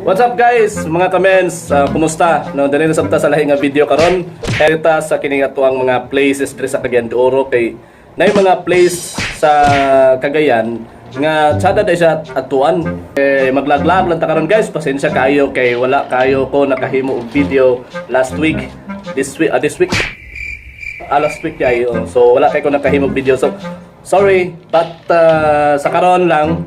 What's up, guys, mga kamens? Kumusta? No, dali na sabta sa lahi nga video karon. Herita sa kini nga tuang mga places diri sa Cagayan de Oro kay nay mga place sa Cagayan nga tsada dai siya atuan. Eh, maglaglag lang ta karon, guys. Pasensya kayo kay wala kayo ko nakahimo og video last week. This week, this week, last week kayo. So wala kay ko nakahimo og video. So sorry, but sa karon lang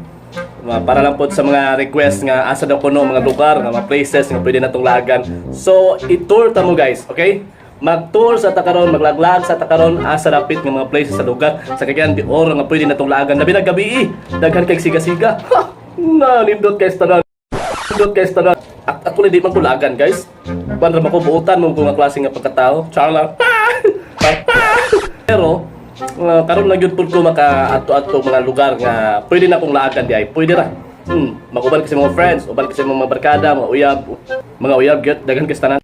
para lang po sa mga request nga asa daw kuno mga lugar nga mga places nga pwede natong lagan. So i-tour ta mo, guys, okay? Mag-tour sa ta karon, maglaglag sa ta karon asa dapit nga mga places sa lugar sa Cagayan de Oro nga pwede natong lagan. Labi na gabi, daghan kay siga-siga. Ha! Na nindot guys tanan. Nindot guys tanan. At actually di man ko lagan, guys. Kuan ra man ko, buotan mo ko nga klase nga pagkatao. Char lang. Pero karon lang gyud pud ko maka adto-adto mga lugar nga pwede na kong laagan di ay. Pwede ra. Mag-uban kasi mga friends, uban kasi mga barkada, mga uyab gyud daghan kasi tanan.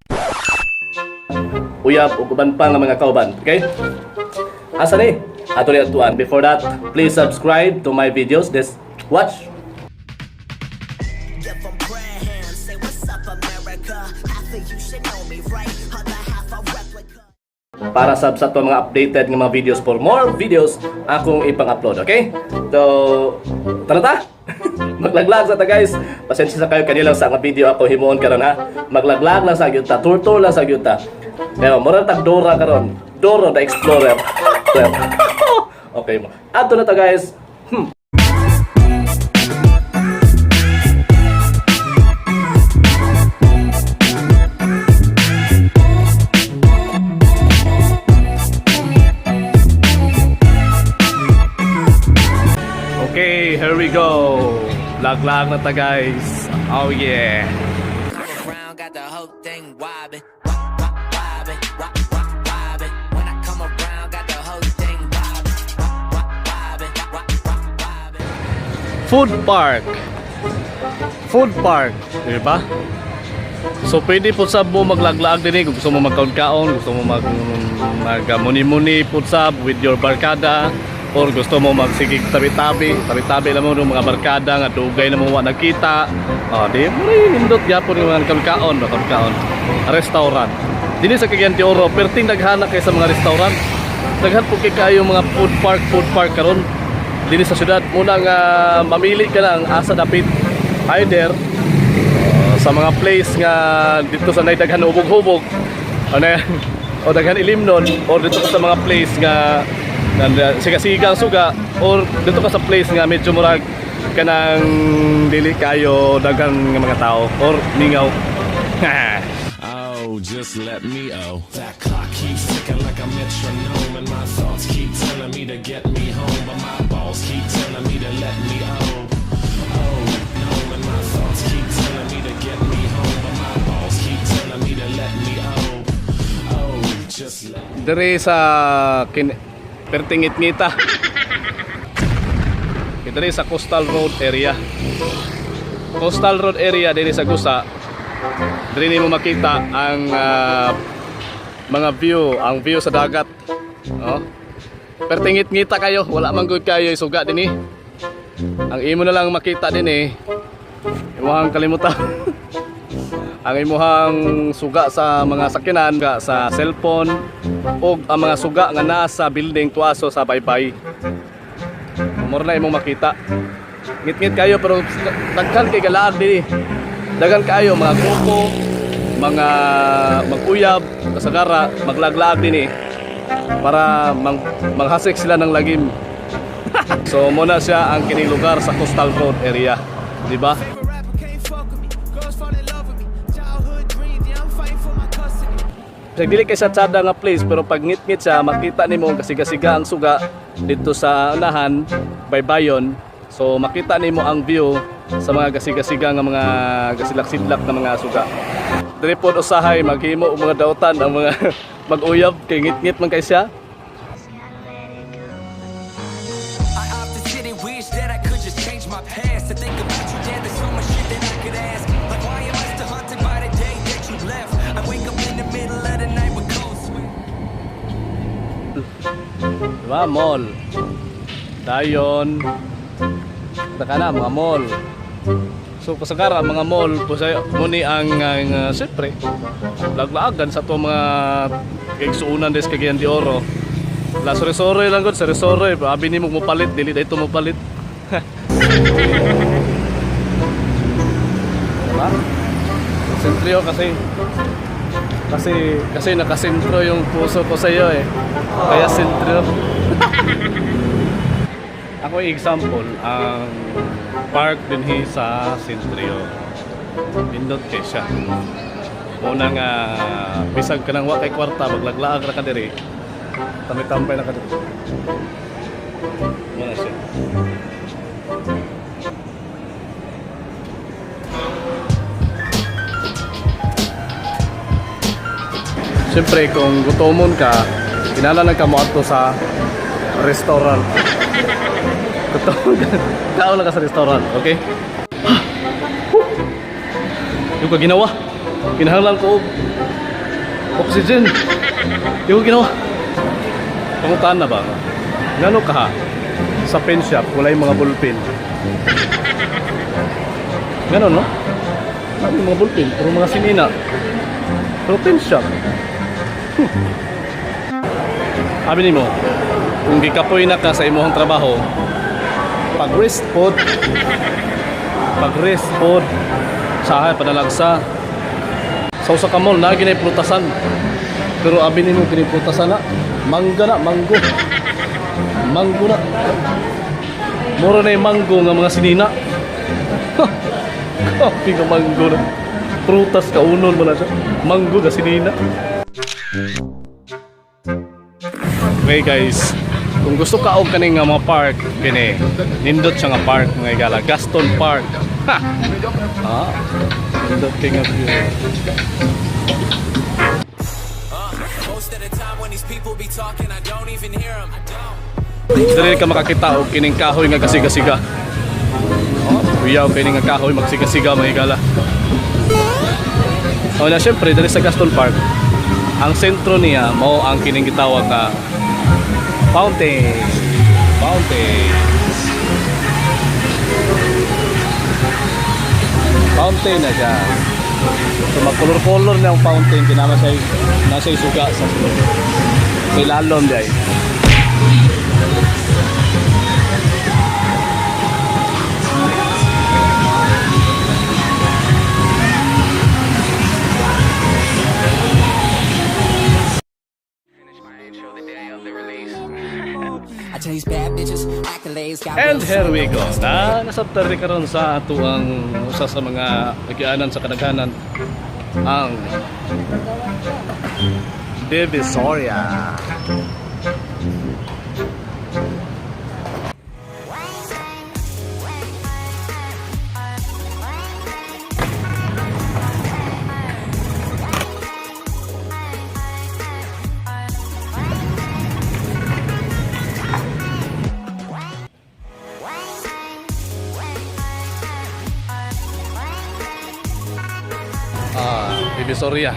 Uyab ug uban pa nga mga kauban, okay? Asa ni? Ato ni atuan. Before that, please subscribe to my videos. This watch. Give 'em brand. Say what's up, America. Half of you should know me, right? Other half a replica. Para sab sa ato mga updated nga mga videos, for more videos akong ipang-upload, okay? So, tara ta! Maglaglag sa ta, guys. Pasensya sa kayo kanila sa nga video ako himuon karon ha. Maglaglag lang sa gyud ta, tour lang sa gyud ta. Kaya mura tag Dora karon. Dora the Explorer. Okay mo. Ato na ta, guys. Okay, here we go. Laglag na ta, guys. Oh yeah. Come around, got the whole thing wobbing. Wop, wop, wobbing. Wop, wop, wobbing. When I come around, got the whole thing wobbing. Wop, wop, wobbing. Wop, wop, wobbing. Food park. Food park, di ba? So pwede po sab mo maglaglaag din eh, kung gusto mo magkaon-kaon, gusto mo mag mag muni-muni pud sab with your barkada or gusto mo magsigig tabi-tabi, tabi-tabi lang mo ng mga barkada nga dugay na mo wa nagkita. Oh, di mo rin nindot gyapon yung mga kaon, kaon. Restaurant. Dinhi sa Cagayan de Oro, perting daghana kay sa mga restaurant. Daghan po kay kayo mga food park karon dinhi sa syudad. Muna nga mamili ka lang asa dapit, either sa mga place nga dito sa nay daghan hubog-hubog ano yan, o daghan ilimnon, or dito ka sa mga place nga na siga-siga ang suga, or dito ka sa place nga medyo murag kanang dili kayo daghan nga mga tao or mingaw. Oh, just let me oh. That clock keeps ticking like a metronome, and my thoughts keep telling me to get me home, but my balls keep telling me to let me oh. Oh, no, and my thoughts keep telling me to get me home, but my balls keep telling me to let me oh. Oh, just let Diri sa kin pertingit-ngita. Diri sa Coastal Road area. Coastal Road area diri sa Gusa. Diri nimo makita ang mga view, ang view sa dagat. Oh. Pertingit-ngita kayo, wala man gud kayo suga dinhi. Ang imo na lang makita dinhi, imuhang kalimutan ang imuhang suga sa mga sakyanan, ga sa cellphone ug ang mga suga nga nasa building tuaso sa baybay. Mura na imong makita. Ngit-ngit kayo pero daghan kay galaag dinhi. Daghan kayo mga kuko, mga mag-uyab, kasagara, maglaglaag dinhi para manghasik sila ng lagim. So muna siya ang kining lugar sa Coastal Road area, di ba? Favorite rapper can't fuck with me. Girls fall in love with me. Childhood dreams, yeah, I'm fighting for my custody. Kasi dili kay sa tsada nga place pero pag ngit-ngit siya makita nimo ang kasiga-siga ang suga dito sa unahan baybayon. So makita nimo ang view sa mga gasiga-siga nga mga gasilak-sidlak na mga suga. Diri pod usahay maghimo og mga dautan ang mga mag-uyab kay ngit-ngit man kay siya. I often sit and wish that I could just change my past. To think about you, yeah, there's so much shit that I could ask. Like, why am I still haunted by the day that you left? I wake up in the middle of the night with cold sweat. Diba? Mall. Dayon. Taka na, mga mall. So So kasagara mga mall po sa muni ang siyempre laglaagan sa ato mga kaigsuonan des Cagayan de Oro. La sore-sore lang gud, sore-sore. Abi nimo mopalit, dili dayto mopalit. Diba? Sentrio kasi kasi kasi nakasentro yung puso ko sa iyo eh. Kaya sentrio. Ako example, ang park dinhi sa Sentrio. Nindot kay siya. Una nga bisag ka nang wa kay kwarta maglaglaag ra ka diri. Tambay-tambay na ka diri. Muna siya. Siyempre, kung gutomon ka, kinahanglan ka mo adto sa restaurant. Gutomon ka, kaon lang ka sa restaurant, okay? Huh! Yung ka ginawa. Kinahanglan ko og oxygen. Yung ka ginawa. Pangutan na ba? Ngano ka ha? Sa pen shop, wala yung mga ballpen. Ngano no? Wala yung mga ballpen, puro mga sinina. Pero pen shop. Sabi nimo, kung gikapoy na ka sa imong trabaho, pag-rest pod, pag-rest pod, sahay padalagsa. Sa usa ka mall na ginay prutasan. Pero abi nimo kini prutasan na, mangga na, manggo. Manggo na. Mura na yung manggo nga mga sinina. Ha, kapi nga manggo na. Prutas kaunon mo na siya. Manggo nga sinina. Okay guys, kung gusto ka og kaning nga mga park kini, nindot siya nga park mga igala, Gaston Park. Ha. Ah. Nindot kay nga view. Most of the time when these people be talking, I don't even hear them. I don't. Dili ka makakita og kining kahoy nga kasiga-siga. Oh, uyaw kini nga kahoy magsiga-siga mga igala. O na syempre dali sa Gaston Park. Ang sentro niya mao ang kining gitawag nga fountain. Fountain. Fountain na siya. So magkolor-kolor na ang fountain kinama siya nasa suga sa sulod. Sa ilalom di ay. I chase bad bitches, accolades, got And here we go. Na nasabtar rin karon sa atuang usa sa mga agianan sa kadaghanan ang Divisoria. Ah, Divisoria.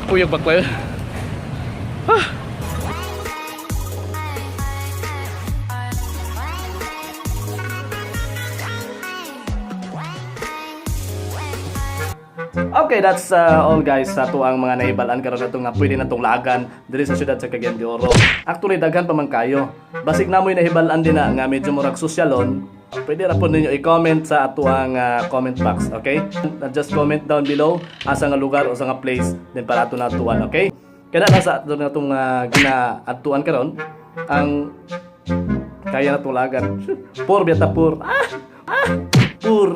Puyag bakla yun. Ah. Okay, that's all guys sa ato ang mga naibalan karon ato nga pwede natong laagan diri sa syudad sa Cagayan de Oro. Actually daghan pa man kayo. Basig namoy nahibalan din na nga medyo murag sosyalon. Pwede ra po ninyo i-comment sa ato ang comment box, okay? Just comment down below asa nga lugar o sa nga place then para ato natuan, okay? Kada na sa ato natong ginaadtuan karon ang kaya na tulagan. Pur biyata pur. Ah! Ah! Pur.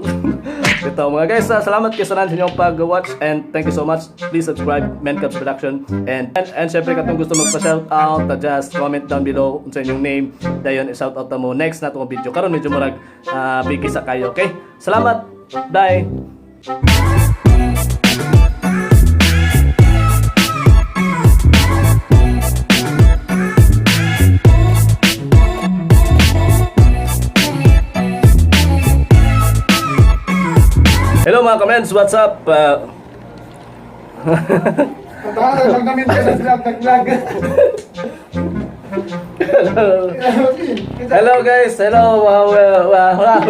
Ito mga guys, salamat kayo sa sa inyong pag-watch and thank you so much. Please subscribe Men Cubs Production and syempre katong gusto magpa-shout out, just comment down below unsa inyong name. Dayon i-shout out mo next na itong video. Karon medyo murag bigi sa kayo, okay? Salamat. Bye. Hello mga comments, what's up? Tatawa lang namin ka sa vlog, nag-vlog. Hello guys, hello. Wow, wow, wow, wow.